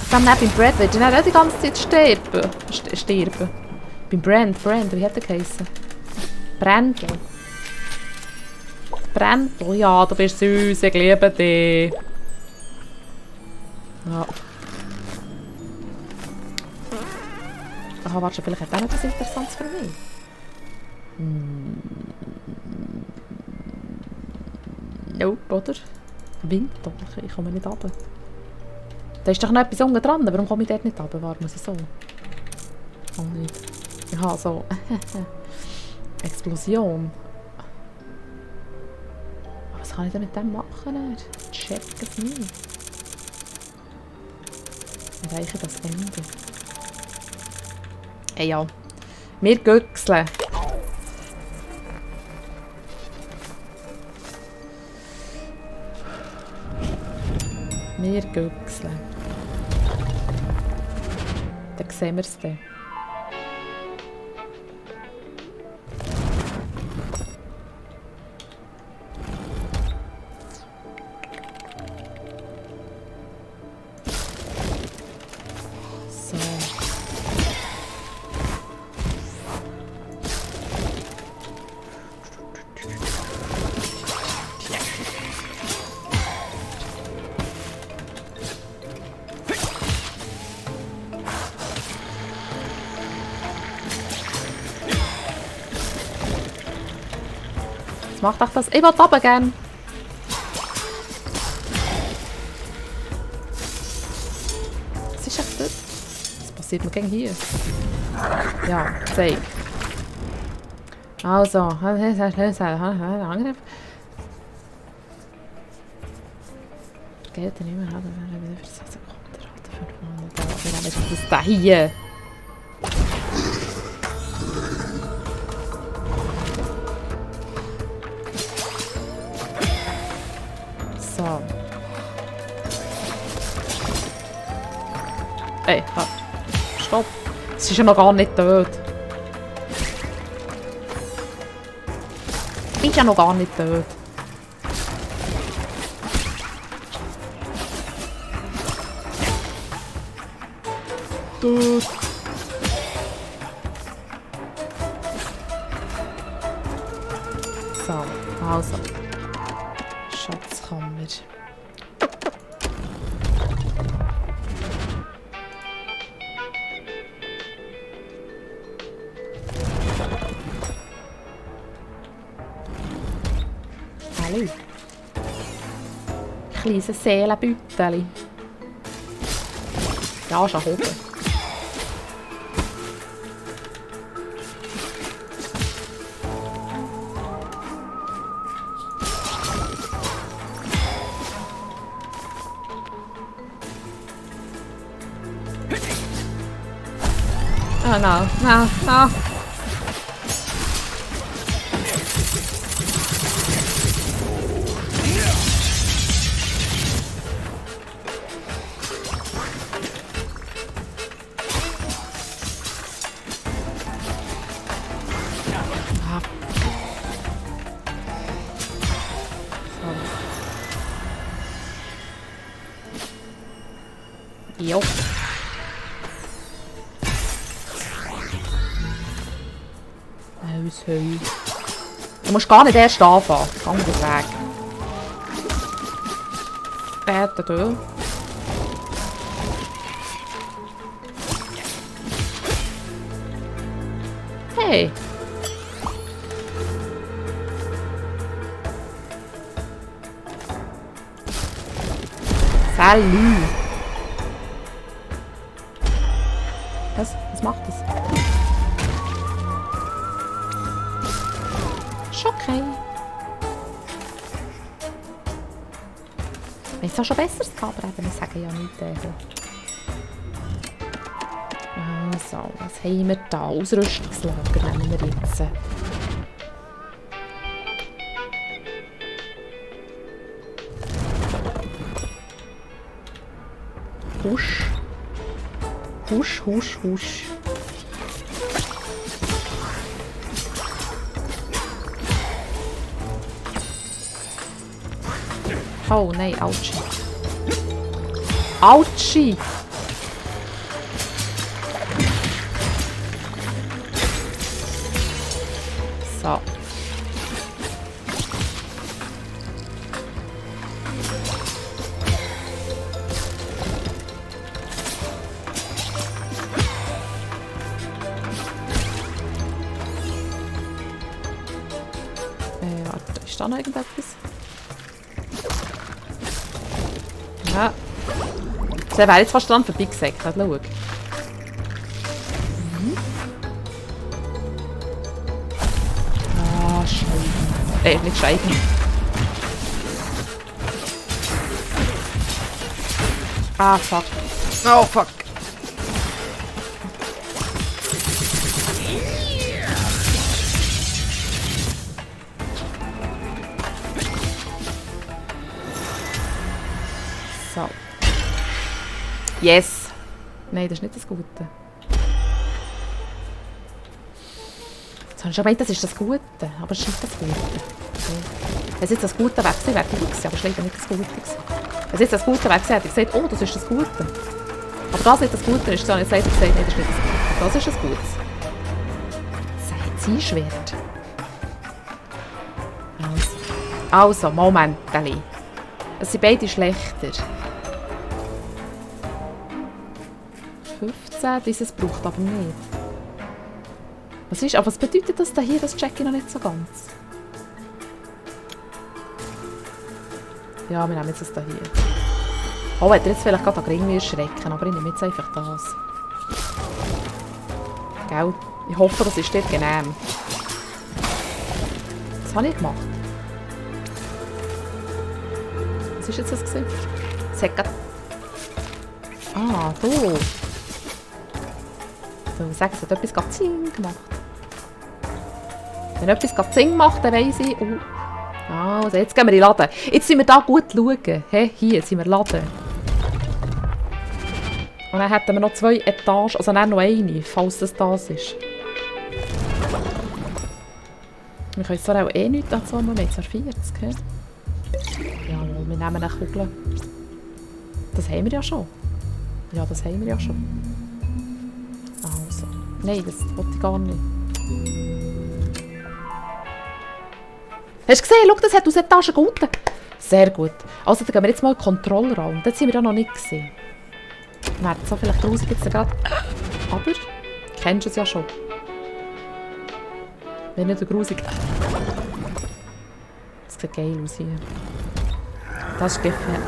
Dann nicht beim Brad willst du nicht die ganze Zeit sterben. Beim Brand, wie hat der geheißen? Brandl. Brandl, ja, du bist süß, ich liebe dich. Ja. Aha, warte, vielleicht hat er noch etwas Interessantes für mich. Nope, oder? Winter, ich komme nicht runter. Da ist doch noch etwas unten dran, warum komme ich dort nicht runter? Warte, muss ich so? Oh nicht. Ja, so. Explosion. Aber was kann ich denn mit dem machen? Ich check es nicht. Erreiche das Ende. Ey ja. Wir güchseln. Wir güchseln. Dann sehen wir es dann. So. Was macht auch das? Ich will runter gern. Was ist echt das? Was passiert mir gegen hier? Ja, zeig. Also, Angriff. Geht er nicht mehr haben, wenn er wieder für 6 Sekunden hat. Was ist das hier? So. Ey, halt. Stopp. Es ist ja noch gar nicht tot. Ist ja noch gar nicht tot. Tot. So, also. Schatzkammer. Hallo. Kleines Seelenbütteli. Ja, schon oben. Oh no, no, no. Jo. Du musst gar nicht erst anfangen. Gang den Weg. Bete du. Hey. Salut. Was macht das? Ist okay. Wenn es auch schon besseres gehabt, aber wir sagen ja nicht. Also, was haben wir da? Ausrüstungslager nehmen wir jetzt. Husch. Husch, husch, husch. Oh nein, ouch. Autschi! So. Warte, ist da noch irgendetwas? Ja. Der wäre jetzt fast dran vorbeigesagt. Schau. Mhm. Ah, Scheiben. Nicht Scheiben. Ah, fuck. Oh, fuck. So. Yes! Nein, das ist nicht das Gute. Jetzt habe ich schon gemeint, das ist das Gute. Aber es ist nicht das Gute. Okay. Wenn es jetzt das Gute wäre, wäre es gewesen, aber es ist leider nicht das Gute gewesen. Wenn es jetzt das Gute wäre, hätte ich gesagt, oh, das ist das Gute. Aber das nicht das Gute ist, sondern jetzt hätte ich gesagt, nein, das ist nicht das Gute. Das ist das Gute. Ziehschwert. Also, Moment, Deli. Es sind beide schlechter. 15, dieses braucht aber nicht. Was ist, aber was bedeutet das da hier? Das check ich noch nicht so ganz. Ja, wir nehmen jetzt das da hier. Oh, hätte jetzt vielleicht gerade an Ring erschrecken, aber ich nehme jetzt einfach das. Gell? Ich hoffe, das ist dort genehm. Was habe ich gemacht? Was ist jetzt das gewesen? Es hat grad... Ah, da. Ich will sagen, es hat etwas Gatzing gemacht. Wenn etwas Gatzing macht, dann weiss ich... Oh. Also, jetzt gehen wir in den Laden. Jetzt sind wir da gut schauen. Hey, hier sind wir Laden. Und dann hätten wir noch 2 Etagen, also dann noch eine, falls das ist. Wir können zwar auch eh nichts dazu machen, wir haben zwar 40, he? Jawohl, wir nehmen eine Kugel. Das haben wir ja schon. Ja, das haben wir ja schon. Also. Nein, das wollte ich gar nicht. Hast du gesehen? Schau, das hat aus Etagen guten. Sehr gut. Also, dann gehen wir jetzt mal in den Kontrollraum. Dort sind wir ja noch nicht gesehen. Wäre so vielleicht grusig jetzt gerade. Aber, kennst du es ja schon. Wenn nicht so grusig. Das sieht geil aus hier. Das ist gefährlich.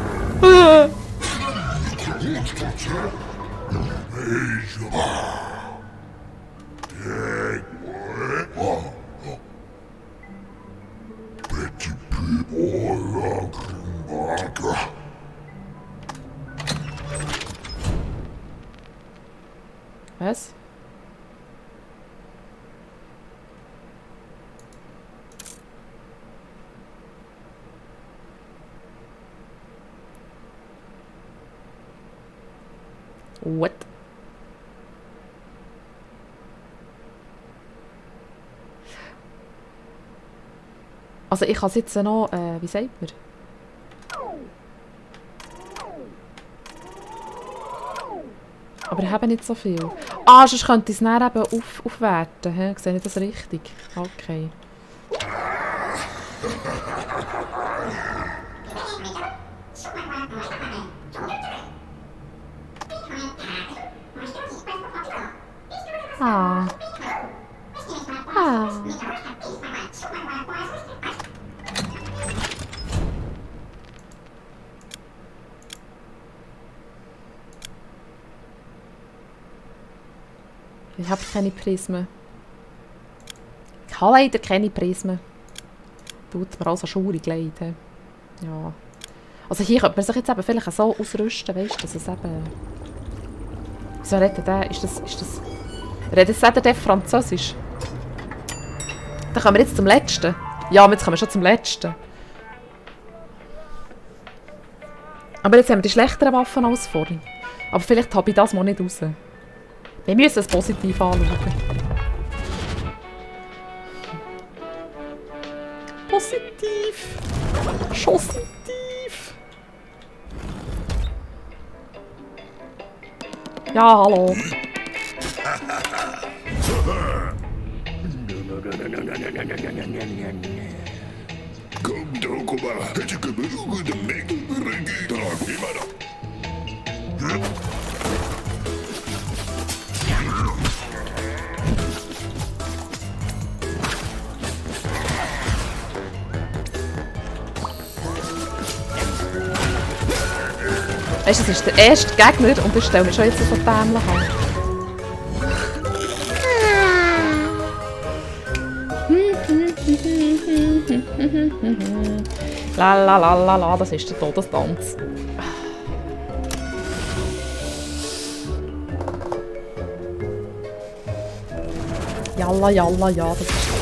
Was? What? Also ich kann es jetzt noch, wie sagt man? Aber ich habe nicht so viel. Ah, sonst könnte ich es dann eben aufwerten. He? Sehe ich das richtig? Okay. Ah. Ah. Ich habe keine Prismen. Ich habe leider keine Prismen. Tut mir also schaurig leid. He? Ja. Also hier könnte man sich jetzt eben vielleicht so ausrüsten, weißt du, dass es eben... Wieso redet der? Ist das... Redet der Französisch? Dann kommen wir jetzt zum Letzten. Ja, jetzt kommen wir schon zum Letzten. Aber jetzt haben wir die schlechteren Waffen als vorhin. Aber vielleicht habe ich das mal nicht raus. Wir müssen es positiv anschauen. Positiv! Schossitiv! Ja, hallo. Weißt du, das ist der erste Gegner und ich stelle mir schon jetzt so dämlich an. La la la la la, das ist der Todestanz. Jalla, jalla, ja, das ist